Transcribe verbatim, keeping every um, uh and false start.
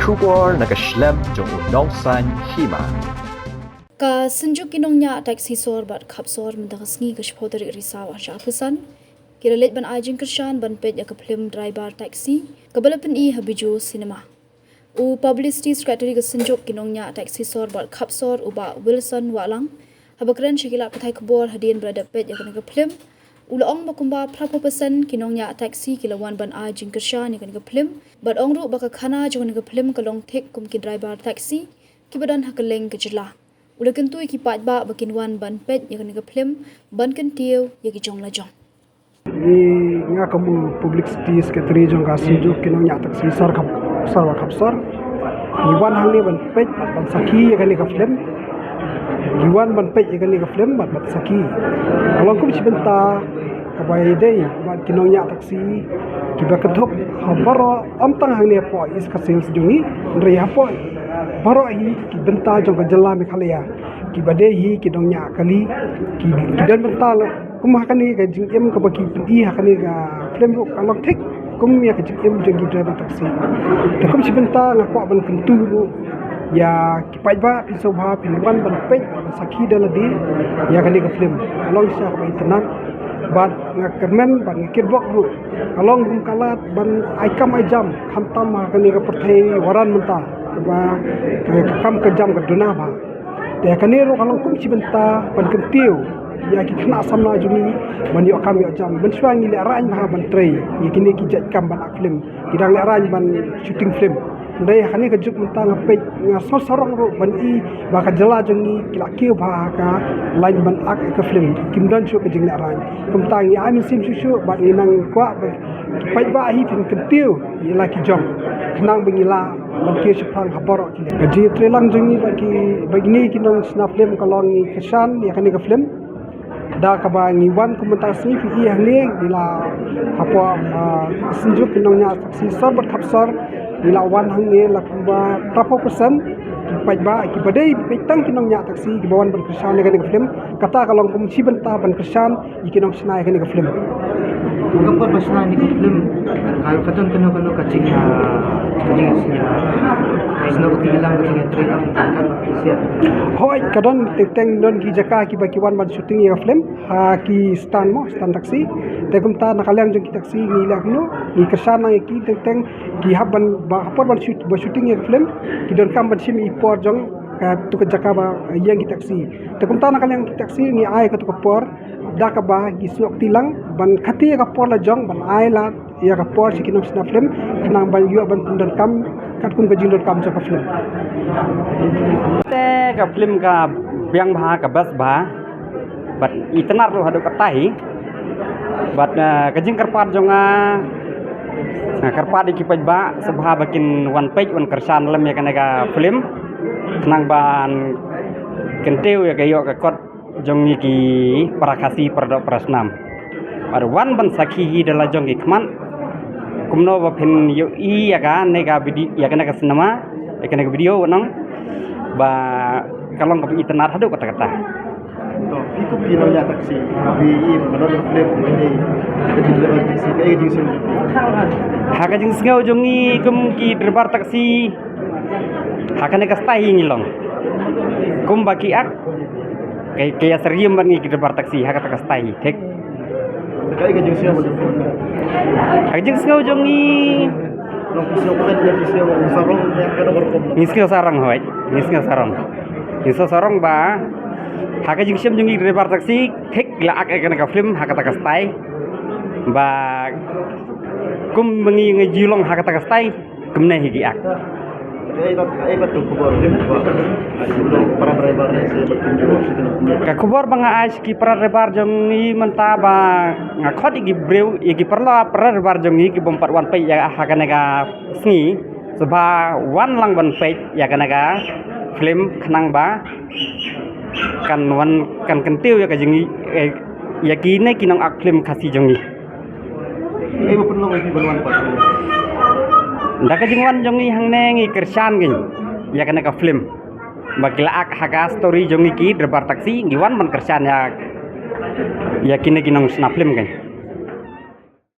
Khubor na ka shlem jong u nongsan hima. Ka Synjuk ki nongñiah taxi sor bad khap sor mynta ka sngi ka shiphew tarik Risaw ar hajar arphew san ki la leit ban ai jingkyrshan ban peit ïa ka film Driver Taxi kaba la pyni ha Bijou Cinema. U Publicity Secretary ka Synjuk ki nongñiah taxi sor bad khap sor u Bah Wilson Wahlang haba kren sha ki lad pathai khubor hadien ba la dep peit ïa kane ka film, u la ong ba kumba phra phew percent ki nongñiah taxi ki la wan ban ai jingkyrshan ïa kane ka film bad ong ruh ba ka khana jong kane ka film ka long thik kum ki driver taxi kiba don ha kylleng ka jylla. U la kyntu ïa ki paidbah ba kin wan ban peit ïa kane ka film ban kyntiew ïa ki jong la jong. Ngi, nga kum u Publicity Secretary jong ka Synjuk ki nongñiah taxi sor khap, sor bad khap sor, ngi wan hangne ban peit bad ban sakhi ïa kane ka film. Ngi wan ban peit ïa kane ka film bad ban sakhi. Ka long kum shi bynta kaba ïadei bad ki nongñiah taxi kiba kynthup ha baroh, ym tang hangne hapoh East Khasi Hills jong ngi, hynrei hapoh baroh hi ki bynta jong ka jylla Meghalaya, kiba dei hi ki nongñiah kali, ki, ki don bynta la kum ha kane ka jingim kaba ki pyni ha kane ka film ruh ka long thik kum ïa ka jingim jong ki driver taxi. Te kum shi bynta nga kwah ban kyntu ruh ïa ki paidbah, phin sngewbha phin wan ban peit, ban sakhi da lade ïa kane ka film. Ka long shisha kaba itynnad bad nga kyrmen bad nga kitbok ruh. Ka long kum ka lad ban ai kam ai jam khamtam ha kane ka pyrthei Waran mynta, kaba ka kam ka jam ka duna bha. Te kane ruh ka long kum shi bynta ban kyntiew ïa ki khynnah samla jong ngi ban ïoh kam ïoh jam. Mynshuwa ngi lehraiñ bha ban trei ïa kine ki jait kam ban ak film, ki dang lehraiñ ban shooting film. Hynrei ha kane ka juk mynta nga peit, nga sngew sarong ruh ban i ba ka jylla jong ngi ki la kiew bha ha ka lain ban ak ka film, kim don shuh ka jinglehraiñ. Kumta ngi ai mynsiem shuh shuh bad ngi nang kwah ba ki paidbah hi phin kyntiew ïa la ki jong, khnang ba ngi lah ban kiew shaphrang ha baroh ki. Ka jingïatreilang jong ngi bad ki, bad kine ki nongshna film ka long ngi kyrshan ïa kane ka film. Da kaba ngi wan kum mynta ka sngi phi i hangne, ngi la hapoh, ah, Synjuk ki nongñiah taxi sor bad khap sor, ngi la wan hangne la kumba phra phew percent ki paidbah kiba dei beit tang ki nongñiah taxi kiba wan ban kyrshan ïa kane ka film. Kata ka long kum shi bynta ban kyrshan ïa ki nongshna ïa kane ka film. Ka por ba shna ïa kane ka film, ka, ka don kano kano ka jing, ah, ka jing, ah, shna ka jingïalang, ka jingïatreilang, ka, ka, ka, ka, Hooid, ka don teng teng, don ki jaka kiba ki wan ban shooting ïa ka film, ha ki stand mo, stand taxi. Te kumta na ka liang jong ki taxi ngi leh kumno, ngi kyrshan lang ïa ki teng teng, ki hap ban, ba, ha por ban shoot, ba shooting ïa ka film, ki donkam ban shim i por jong katu ka jaka ba ïeng ki taxi. Te kumta na ka liang ki taxi ngi ai katu ka por, da kaba ngi sngewkti lang ban khati ïa ka por la jong ban ai lad ïa ka por sha ki nongshna film, khnang ban ïoh ban pyndonkam katkum ka jingdonkam jong ka film. Te ka film ka biang bha, ka best bha, bad itynnad ruh haduh katta hi. Bad, eh, ka jingkyrpad jong nga, nga kyrpad ïa ki paidbah sngewbha ba kin wan peit, wan kyrshan lem ïa kane ka film, khnang ban kyntiew ïa ka ïoh ka kot jong ngi ki para Khasi, para doh para snam. Bad wan ban sakhi hi da la jong ki khmat kumno ba phin ïohi ïa kane ka vidi-, ïa kane ka cinema, ïa kane ka video, wat nang ba ka long kaba itynnad haduh katta katta. To, phi kum ki nongñiah taxi, phi i ba don ka film, phi i ka driver taxi, ka i ka jingsngew. Ha ka jingsngew jong ngi kum ki driver taxi, ha kane ka style hi ngi long. Kumba ki ak, ka, ka ïasyriem bad ngi ki driver taxi ha kata ka style hi, thik. Ka i ka jingsngew. Ha ka jingsngew jong ngi. Long phi sngew kmen, long phi sngew sarong, ka dong rukom. Ngi sngew sarong, hooid. Ngi sngew sarong. Ngi sngew sarong ba ha ka jingshem jong ngi driver taxi, thik la ak ïa kane ka film ha kata ka style. Ba kum ba ngi ngi ju long ha kata ka style, kumne hi ki ak. Ka khubor ba nga ai sha ki para driver jong ngi mynta ba nga khot ïa ki briew, ïa ki paralok para driver jong ngi ki bym pat wan peit ïa ha kane ka sngi, sngewbha wan lang ban peit ïa kane ka film khnang ba kan wan, kan kyntiew ïa ka jong ngi, eh, ïa kine ki nong ak film Khasi jong ngi. Ei, ba pynlong ei phi ban wan pat. Da ka jingwan jong ngi hangne ngi kyrshan ngi ïa kane ka film. Ba ki la ak ha ka story jong ngi ki driver taxi, ngi wan ban kyrshan ïa, ïa kine ki nongshna film kan.